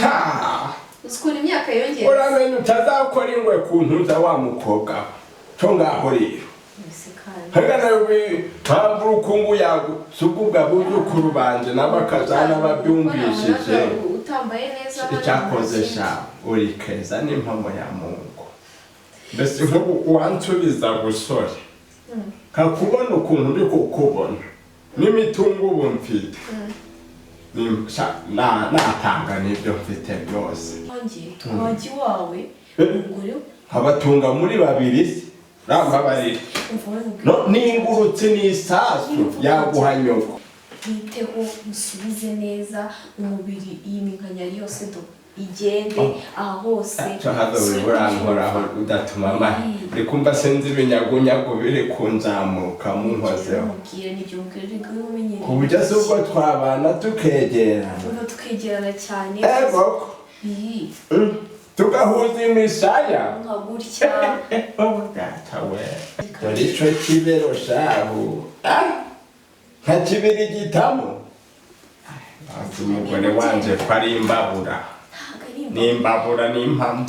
Ha! Uzi ukuntu imyaka yiyongera. Uramenye utazakora ingwe ku ntuza wa mukobwa we. Cyo ngaho rero. Ese kandi Hega nawe mpamvu urukungu yagu si ubwo abuzukuru banje n'abakazana babyumvishije. Nabonaga utambaye neza hano. Icyakoze nta sha, uri keza n'impamo ya Mungu. Mbese nk'ubu wansubiza busore, kakubona ukuntu uri kukubona n'imitungo ubu mfite, natanga n'ibyo mfite byose. Wanjye twajya iwawe, umugore. Abatunga muri babiri se rambabarira. Umva wowe mubwire. No n'ingurutse n'isasu yaguha nyoko. Mwiteho, musubize neza umubiri, iyi minkanyari yose do igende aha hose. Cyo haza urankoraho udatuma amara ndi kumva sinzi ibinyagunyagu biri kunzamuka munkozeho. Mubwire nibyo, mubwire reka umenyereye. Ku buryo si ubwo twabana tukegerana. Umva, tukegerana cyane. Ego. Iyi. Tugahuza imisaya. Nka gutya. Oh data we, dore ico kibero shahu. Ah! Nka kibiri gitamo. Azi umugore wanje ko ari imbabura. Ntabwo ari Ni imbabura n'impamo.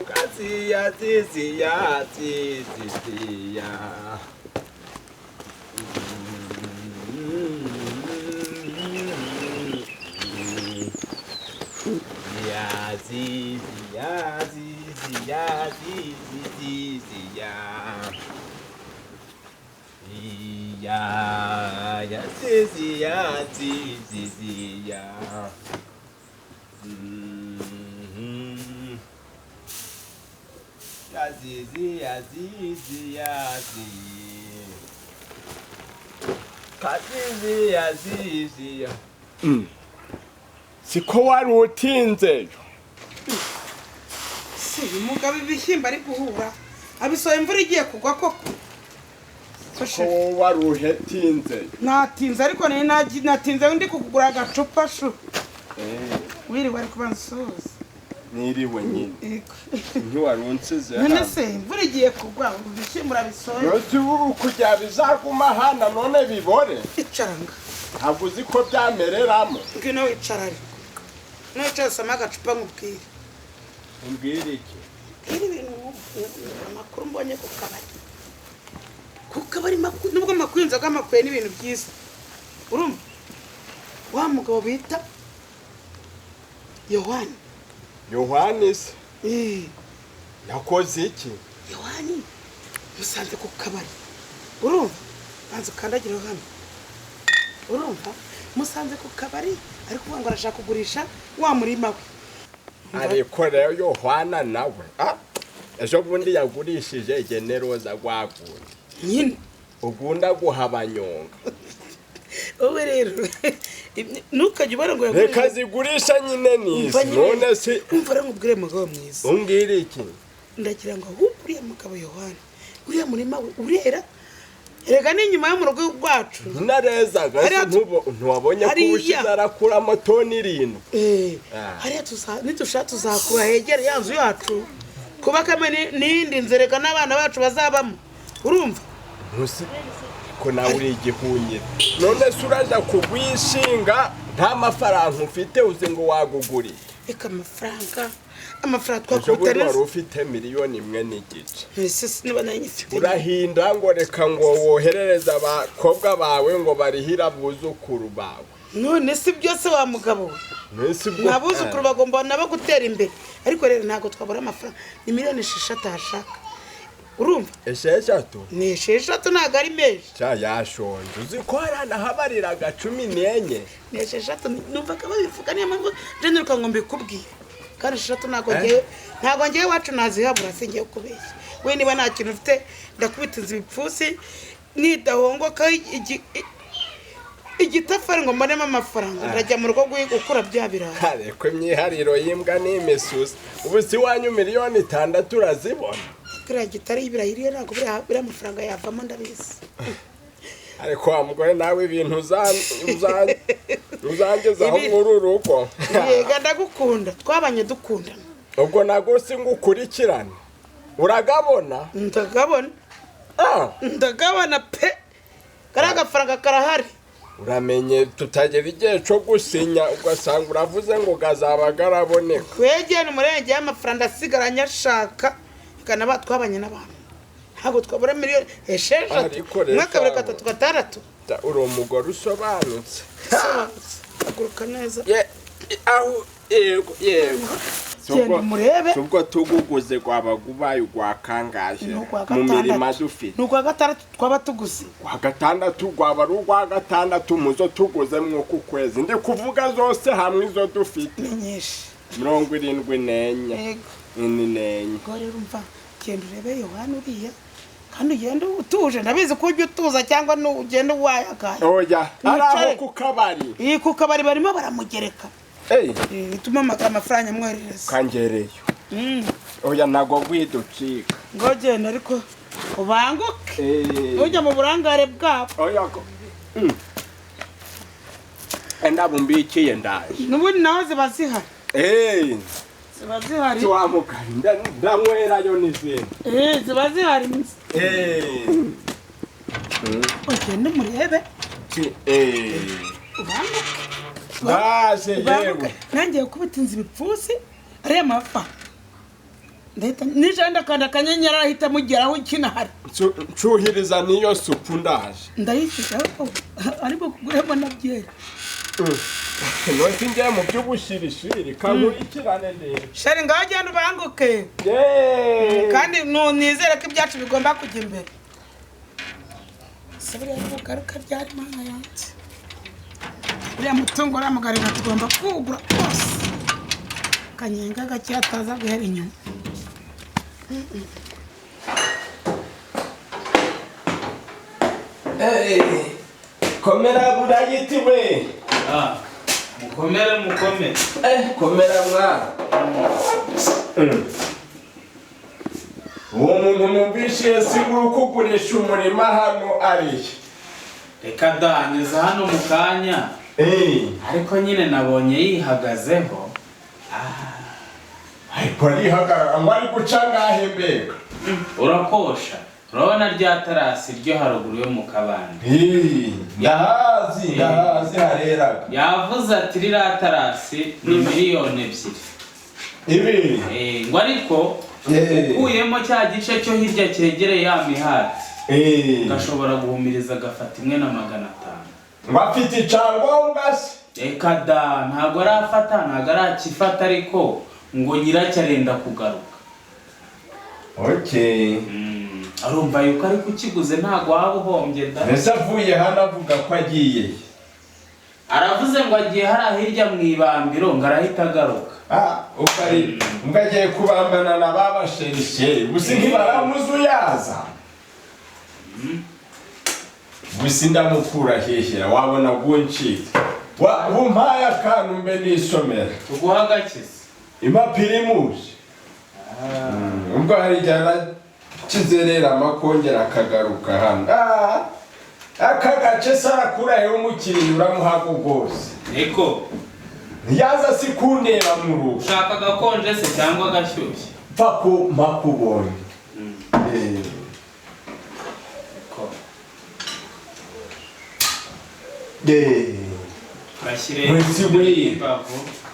Kaziya ziziya ziziya. Ya zizi ya zizi ya zizi zizi ya. Ya ya zizi ya zizi zi ya. Ya zizi ya zizi ya zizi. Kazizi ya zizi ya. Siko wari utinzeyo. Si uyu mugabo ibishyimbo ari guhura abisohoye imvura igiye kugwa koko? Siko wari uhetinzeyo. Natinze, ariko nari natinze ndi kukugura agacupa shu. Wiriwe? Ari kubanza usuhuze. Niriwe nyine. Yego. Ntiwari unsize None hano. se imvura igiye kugwa, ubu ibishyimbo urabisohoye? Yose ubu kugira bizaguma hano none bibore. Icaranga. Ntabwo uzi ko byamereramo. Ngwino wicara, ariko nicara usome agacupa nkubwire. Umbwire iki? Bwira ibintu, amakuru mbonye ku kabari. Ku kabari nubwo amakuru y'inzoga amakuye n'ibintu byiza, urumva wa mugabo bita Yohani. Yohani se? Eh. Yakoze iki? Yohani musanze ku kabari, urumva, banza ukandagire hano, urumva, musanze ku kabari ari kuvuga ngo arashaka kugurisha wa murima we. Ariko rero Yohana nawe, ah, ejo bundi yagurishije generoza rwagundi. Nyine. Ugunda guha abanyonga. Wowe rero ntukajye ubona ngo Reka yagurishije. zigurisha nyine nisi. Umva nyine. None se Umva rero nkubwire, mugabo mwiza. Umbwire iki? Ndagira ngo ahubwo uriya mugabo Yohani, uriya murima we urera erega ni inyuma yo mu rugo rwacu. Narezaga se? Ntiwabonye ko ubushize arakuramo toni 7? Eh, Ah. hariya nitushaka tuzakura hegere ya nzu yacu, kubakamo n'iyindi nzu erega n'abana bacu bazabamo, urumva? Ntusi ko nawe uri igihunyira. None se uraja kugwishinga nta mafaranga ufite, uzi ngo waguguriye? Reka, amafaranga, amafaranga Ejo twakubita bundi wari neza. ufite miliyoni 1.5. Ese niba nayo nyifite? Urahinda ngo reka ngo woherereze abakobwa bawe ngo barihire abuzukuru bawe. None si byose wa mugabo we? Nese ubwo Abuzukuru bagomba nabo gutera imbere, ariko rero ntabwo twabura amafaranga. Ni miliyoni 6 ashaka, urumva? 6? Ni 6, ntabwo ari menshi. Cya yashonje, uzi ko hari anahabariraga 14. Ni 6, numvaga babivuga, niyo mpamvu nje niruka ngo mbikubwire. Kandi 6 ntabwo Eh? ngewe, ntabwo ngewe iwacu nazihabura, singiye kubeshya. We niba nta kintu ufite, ndakubita inzu ibipfunsi nidahongoka igitafari ngo mbonemo amafaranga, ndajya mu rugo gukura bya birayi. Ariko imyihariro y'imbwa ni imisusi. Ubu si iwanyu miliyoni 6 urazibona? Kiriya gitari y'ibirayi iriya, ntabwo buriya amafaranga yavamo, ndabizi. Ariko wa mugore nawe, ibintu uzangezaho muri uru rugo. Yega ndagukunda, twabanye dukundana. Ubwo ntabwo si ngo ukurikirane, uragabona? Ndagabona. Ah. Ndagabona pe. Kariya gafaranga karahari. Uramenye tutagera igihe cyo gusinya ugasanga uravuze ngo gazaba garaboneka. Wegeye umurenge y'amafaranga asigaranye ashaka kana twabanye n'abantu. Ntabwo twabura 6 miliyoni. Ariko rero 1 2 3 6. Uri umugore usobanutse. Haguruka neza. Aho yego yego. Genda umurebe. Ubwo tuguguze gwaba gubaye ugwa kangahe mu mirima dufite? Ni ugwa gatandatu twaba tuguze. Gwa gatandatu gwaba ari ugwa gatandatu muzo tuguze mwuku kwezi. Ndi kuvuga zose hamwe izo dufite. Ni nyinshi. 74. Yego. Ni nenye. Ubwo rero umva genda urebe Yohana uriya. Kandi ugende utuje, ndabizi ko ujya utuza cyangwa ugende wayagaye. Oya, araho ku kabari. Iyi ku kabari barimo baramugereka. Hey, bituma amafaranga amwoherereza. Kangereyo. Oya nago gwiducika. Ngo genda ariko ubanguke. Ujya mu burangare bwabo. Oya ko. Enda bumbikiye ndaje. Nubundi naho ziba zihari. Ziba zihari. Tiwamuka ndamwerayo n'izindi. Ziba zihari. Ugende murebe. Ubanguke. Ndaje yewe. Nangiye kubita inzu ibipfusi ariya mafa. Ndahita nijoro ndakanda akanyenyeri arahita amugeraho ikinahari. Ncuhiriza niyo supu ndaje. Ndayisiga ariko kuguremo na byeri. Nonse ngiye mu by'ubushirishiri kankurikirane ndebe. Sheri ngaho genda ubanguke. Kandi nizere ko ibyacu bigomba kujya imbere. Se buriya bugaruka ryari mana yanjye. Uriya mutungo uriya mugarira tugomba kuwugura kose. Kanyenga gake ataza guhera inyuma. Komera burayiti we. Mukomere mukomere. Komera mwana. Uwo muntu numvise sigura kugurisha umurima hano ari. Reka danyuza hano mu kanya. Ariko nyine nabonye yihagazeho. Ariko arihagarara ngo ari guca ngahe mbega. Urakosha. Urabona rya tarasi ryo haruguru yo mu kabande. Ndahazi ndahazi hareraga. Yavuze ati ririya tarasi ni 2 miliyoni. Ibiri. Ngo ariko ukuyemo cya gice cyo hirya cyegereye ya mihati. Gashobora guhumiriza agafata 1,500. Ngo afite icyangombwa se? Reka da ntabwo arafata ntabwo arakifata ariko ngo nyiracyo arenda kugaruka. Okay. Arumva yuko ariko ukiguze ntago waba uhombye da. Mbese avuye hano avuga ko agiye. Aravuze ngo agiye hariya hirya mu ibambiro ngo arahita agaruka. Ubwo agiye kubambana na babasherisheri gusa ntibaramuzuyaza. Gusa ndamukura hehera wabona guncika. Umpaye akantu mbe nisomera. Tuguha agakiza. Imapirimusi. Ubwo hari igihe arakizerera amakongera akagaruka hano. Aka gace se arakurayo umukiriya uramuhaga rwose. Niko. Ntiyaza si kundeba mu rugo. Ushaka agakonje se cyangwa agashyushye? Mpa kubonye.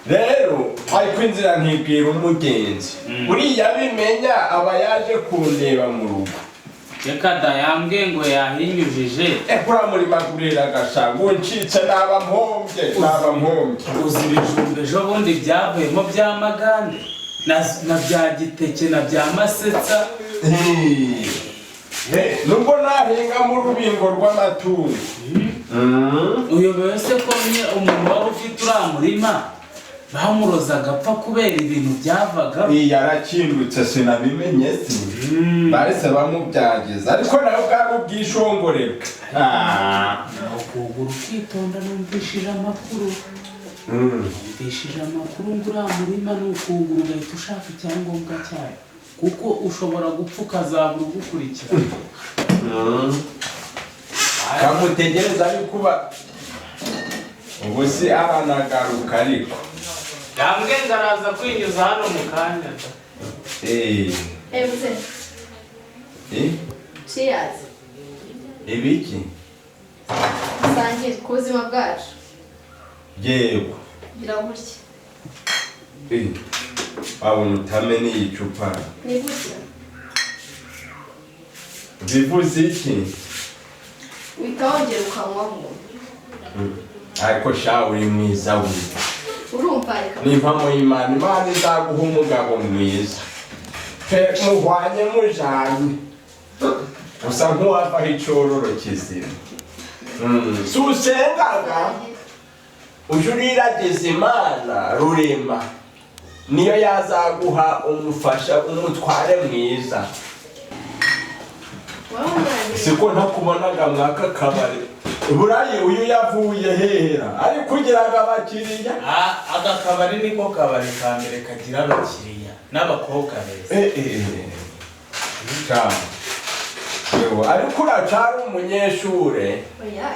Rero ariko inzira ntibwira umugenzi. Uriya bimenya aba yaje kundeba mu rugo. Reka da yambwiye ngo yahinyujije. Uriya murima gurira agashanga uncitse naba mpombye naba mpombye. Uzi ibijumba ejo bundi byavuyemo bya magande na bya giteke na bya masetsa. Nubwo nahinga mu rubingo rw'amatungo. Uyobewe se ko umuntu wari ufite uriya murima bamuroza agapfa kubera ibintu byavaga. Yarakindutse sinabimenye si. Bahise bamubyagiza ariko nawe bwari ubwishongore. Ukuguru ukitonda numvishije amakuru. Numvishije amakuru ngo uriya murima ni ukuguru ugahita ushaka icyangombwa cyayo. Kuko ushobora gupfa ukazabura ugukurikira. Kamutegereza ariko ubu si aranagaruka ariko. Yambwiye ngo araza kwinyuza hano mu kanya. Mzee. Cheers. Ibiki? Dusangire ku buzima bwacu. Yego. Gira gutya. Wabona utamenye icupa. Ni gutya. Bivuze iki? Uhita wongera ukanywaho. Ariko sha uri mwiza we. Urumva reka. Ni impamo y'Imana, Imana izaguha umugabo mwiza. Pe muhwanye mujanye. Usa nk'uwavaho icororo kizima. Si usengaga uje uriragiza Imana rurema. Niyo yazaguha umufasha umutware mwiza. Siko ntakubonaga mwaka kabari. Burayi uyu yavuye hehera ariko ugiraga abakiriya. Aka kabari niko kabari ka mbere kagira abakiriya n'abakobwa beza. Cyane. Yewe ariko uracara umunyeshure. Oya,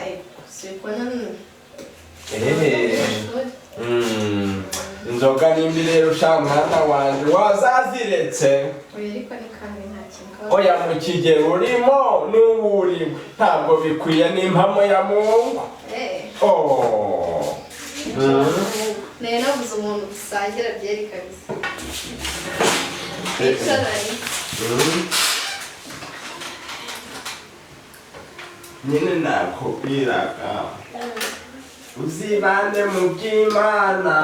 siko nanone. Inzoga nimbi rero sha mwana wanje wazaziretse. Oya ariko ni kandi nta kintu. Oya mu kigero urimo n'ubu urimo ntabwo bikwiye n'impamo ya Mungu. Oh. Nayo nabuze umuntu dusangira byeri kabisa. Twicaranye. Nyine nakubwiraga uzibande mu by'Imana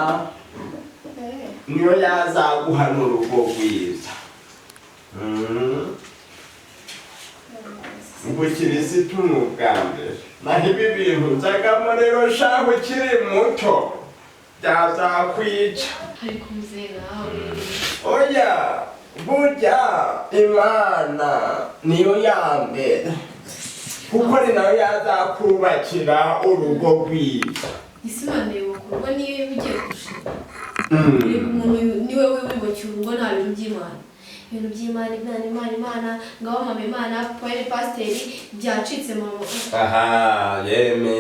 niyo yazaguha n'urugo rwiza. Ubukirisitu ni ubwa mbere. Naho ibi bintu nzagamo rero shaho ukiri muto byazakwica. Ariko muzehe nawe. Oya burya Imana niyo ya mbere. Kuko ni nayo yazakubakira urugo rwiza. Ese Imana yubaka urugo niyo ugiye kurushinga. Umuntu niwe wiyubakira urugo nta bintu by'Imana. Ibintu by'Imana, Imana, Imana, Imana, ngaho mama Imana, poere pasiteri, byacitse mama. Aha, yeme.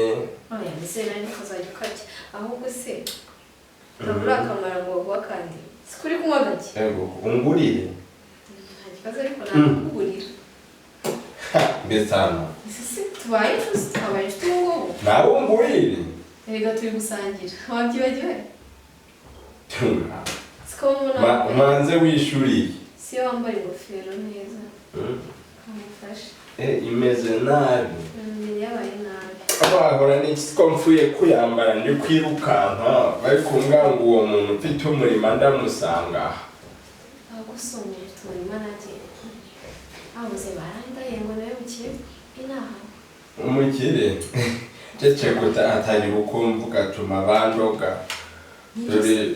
Oya, mbese nawe ntukazajya ukabya. Ahubwo se ntabwo akamara ngo baguha kandi. Si kuri kunywa gake. Yego, ungurire. Nta kibazo ariko nakugurira. Mbesano. Ese tubaye inshuti, twabaye inshuti ubu ngubu. Nawe ungurire. Erega turi gusangira. Wabyibagiwe? Siko mbona. Manze wishuriye. Si yo wambaye ingofero neza. Kamufashe. Imeze nabi. Yabaye nabi. Abahora n'iki siko mfuye kuyambara ndi kwirukanka bari kumbwira ngo uwo muntu ufite umurima ndamusanga. Agusomye ufite umurima nanjye. Abuze barandaye ngo nawe mukire inaha. Umukire. Cece kuta atari ukumvuga tuma bandoga. Dore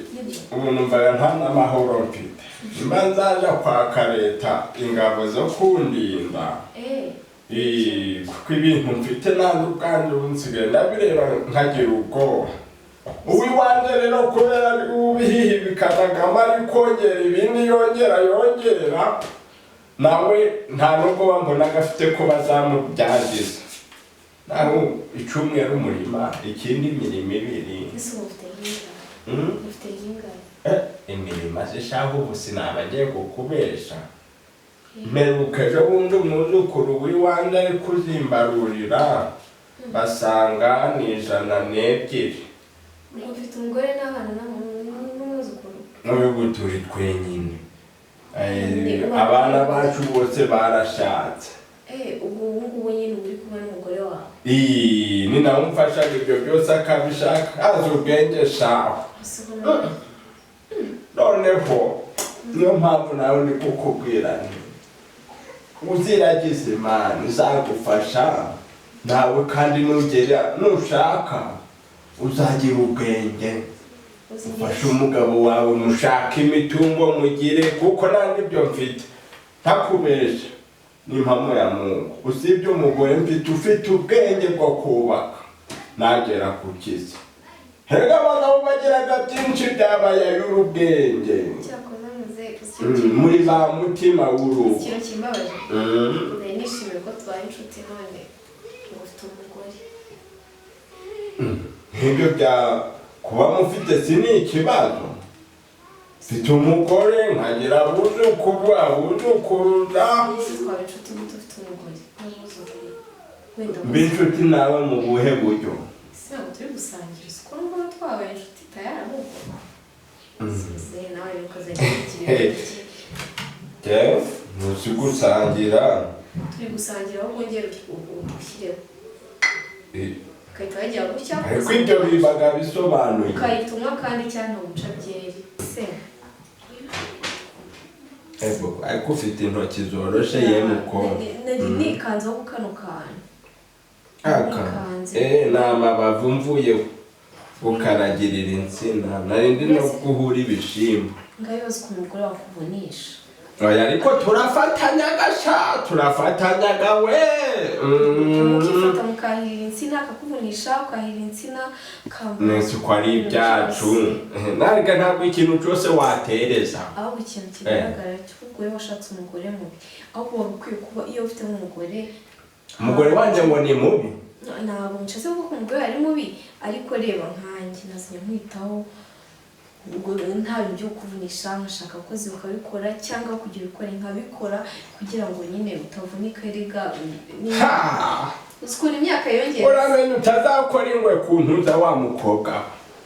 ubu numvaga nta n'amahoro mfite. Mba nzaja kwaka leta ingabo zo kundinda. Kuko ibintu mfite nanjye ubwanjye ubu nsigaye ndabireba nkagira ubwoba. Uwiwanje rero kubera ubihihibikanaga ari kongera ibindi yongera yongera nawe nta nubwo bambonaga afite ko bazamubyagiza. Naho icyumweru umurima ikindi imirimo ibiri. Ese ubu ufite ufite nk'ingano? Imirima se shaho ubu sinaba ngiye kukubesha. Mperuka ejo bundi umwuzukuru w'iwanjye ari kuzimbarurira basanga ni 102. Ufite umugore n'abana n'umwuzukuru? N'ubu turi twenyine. Abana bacu bose barashatse. Ubwo ngubu nyine uri kumwe n'umugore wawe? Ni nawe umfashaga ibyo byose akabishaka azi ubwenge shaho. Noneho niyo mpamvu nawe ndi kukubwira nti uziragize Imana izagufasha nawe kandi nugera nushaka uzagira ubwenge ufashe umugabo wawe mushaka imitungo mugire kuko nanjye ibyo mfite ntakubesha ni impamo ya Mungu. Usibye umugore mfite ufite ubwenge bwo kubaka nagera ku kiza. Erega abagabo bagiraga byinshi byabaye y'urubwenge. Muri ba mutima w'urugo. Ikintu kimbabaje. Nari nishimiye ko tubaye inshuti none ufite umugore. Nk'ibyo bya kuba mufite si ni ikibazo. Mfite umugore nkagira abuzukuru abuzukuruza. Ese twaba inshuti gute ufite umugore n'abuzukuru? Wenda Mbe inshuti nawe mu buhe buryo? Ese ntabwo turi gusangira? Uzi ko numva twabaye inshuti tayari ahubwo? Se nawe rero ukazajya wigira ibintu byinshi. Jewe ntuzi gusangira. Turi gusangira ahubwo, ngera ushyireho, ugahita wagira gutya. Ariko ibyo bibaga bisobanuye. Ukahita unywa kandi cyane uca byeri se. Ego, ariko ufite intoki zoroshe ye mukobwa. Nari nikanzeho ku kano kantu. Aka Nikanze. Ni amabavu mvuye gukaragirira insina, nari ndi no guhura ibishimbo. Ngabibaza ukuntu umugore wakuvunisha. Oya, ariko turafatanyaga sha, turafatanyaga we. Mukifata mukahirira insina, akakuvunisha ukahirira insina. Nese ko ari ibyacu narega, ntabwo ikintu cyose watereza. Ahubwo ikintu kigaragara cy'ubwo wowe washatse umugore mubi, ahubwo waba ukwiye kuba iyo ufite nk'umugore. Umugore wanjye ngo ni mubi? Ntabwo nshatse kuvuga ko umugore ari mubi, ariko reba nkanjye nazanye nkwitaho, ubwo nta bintu byo kuvunisha, nkashaka abakozi bakabikora cyangwa kugira ukora nkabikora kugira ngo nyine utavunika erega. Ha! Uzi ukuntu imyaka yiyongera. Uramenye utazakora ingwe ku ntuza wa mukobwa we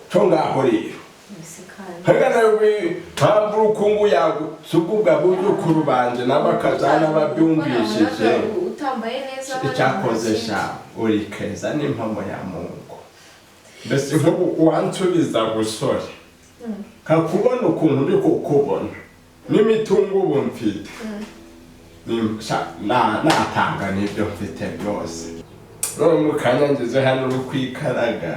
cyo ngaho rero. Ese kandi Hega nawe mpamvu urukungu yawe si ubwo abuzukuru banje n'abakazana babyumvishije. Utambaye neza hano. Icyakoze nta sha, uri keza n'impamo ya Mungu, mbese nk'ubu uwansubiza busore nkakubona ukuntu uri kukubona n'imitungo ubu mfite, natanga n'ibyo mfite byose, none mu kanya ngeze hano uri kwikaraga.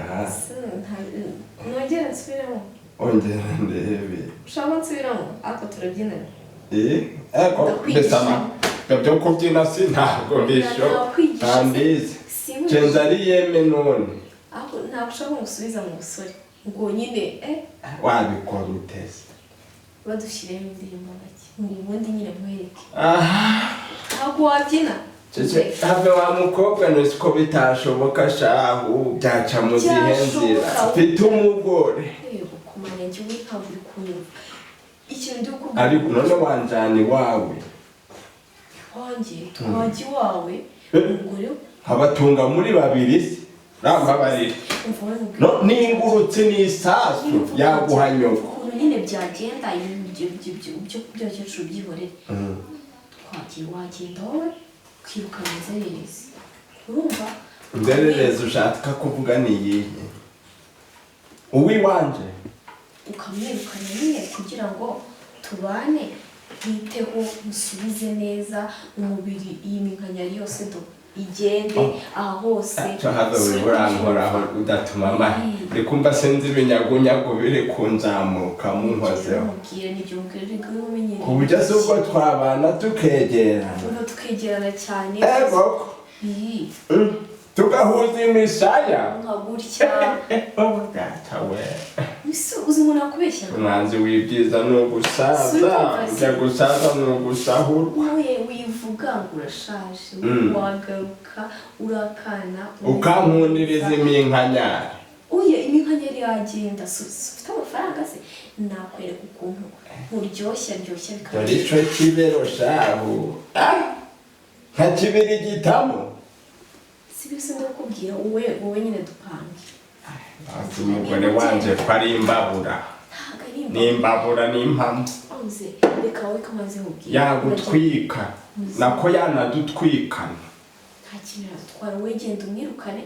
Nongere nsubiremo? Ongera ndebe. Ushaka ko nsubiramo? Ariko turabyinana. Eh, ego. Ndakwigisha. Mbese ama byo kubyina si ntabwo mbisho. Ndakwigisha. Ntambizi. Sinkwigisha. Cenza ari yeme none. Ariko ntabwo ushaka ko ngusubiza mu busore ngo nyine Wabikora uteze? Badushyiremo indirimbo gake ngo ubundi nyine nkwereke. Aha. Ntabwo wabyina. Cece, have wa mukobwa, ntuzi ko bitashoboka shahu, byaca mu zihe nzira? Byashoboka. Mfite umugore. Yego, kumanya njyewe ntabwo uri kunyumva ikintu ndi kukubwira. Ariko none wanjana iwawe? Wanjye twajya iwawe umugore. Abatunga muri babiri se, rambabarira. Umva wowe mubwira. No n'ingurutse n'isasu yaguha nyoko. Ukuntu nyine byagenda, ibintu by'abakecuru byihorere, twagiye wagenda wowe ukirukana inzererezi, urumva? Inzererezi ushaka kuvuga ni iyihe? Uwiwanje? Ukamwirukana nyine kugira ngo tubane, niteho musubize neza umubiri, iyi minkanyari yose do igende aha hose. Cyo have urankoraho udatuma amara uri kumva, sinzi ibinyagunyagu biri kunzamuka munkozeho. Mubwire nibyo, mubwire reka umenyereye. Ku buryo si ubwo twabana tukegerana? Urumva tukegerana cyane. Ego. Iyi. Tugahuza imisaya. Nka gutya. Oh data we. Ese uzi umuntu akubeshya? Umwanzi w'ibyiza ni ugusaza, ujya gusaza ni ugusahurwa. Wowe wivuga ngo urashaje, wagaruka urakana. Ukankundiriza iminkanyari. Uye, iminkanyari yagenda, si ufite amafaranga se? Nakwereka ukuntu nkuryoshya ryoshya. Dore Bikaba ico kibero shahu. Ah! Nka kibiri gitamo. Si byo, ndakubwira wowe nyine dupange. Azi umugore wanje ko ari imbabura. Ntabwo ari Ni imbabura n'impamo. Onze, reka wowe kamaze nkubwire. Yagutwika nako yanadutwikana. Nta kintu yadutwara, wowe genda umwirukane,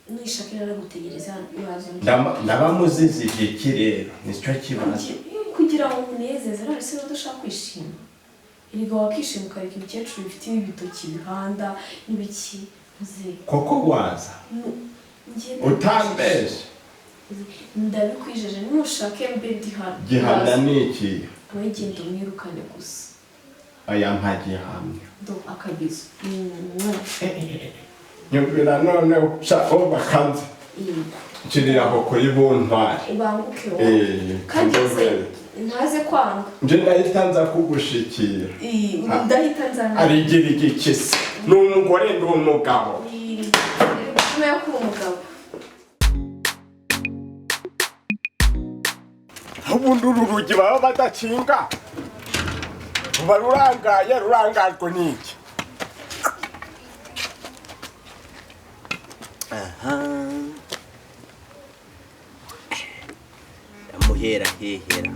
nishakira nagutegereza hano uraza umbwire. Ndaba muzizije iki rero, nicyo kibazo. Kugira ngo umunezeze, none se niba udashaka kwishima, erega wakishima ukareka ibikecuru bifite ibi bitoki bihanda n'ibiki uzi. Koko waza Njye utambeshe? Ndabikwijeje, nushake mbe ndi hano. Gihamya ni iki? Wowe genda umwirukane gusa. Aya mpa gihamya. Do akabizo. Nyumvira noneho sha, bakanze nshiriraho kuri buntwari. Ubanguke wowe. Kandi Kandi se ntaze kwanga. Nje ndahita nza kugushikira. Ndahita nzana. Arigira igikisi ni umugore, ndi umugabo. Nyuma yo kuba umugabo. Ubundi uru rugi baba badakinga ruba rurangaye, rurangajwe n'iki? Aha, ndamuhera hehera.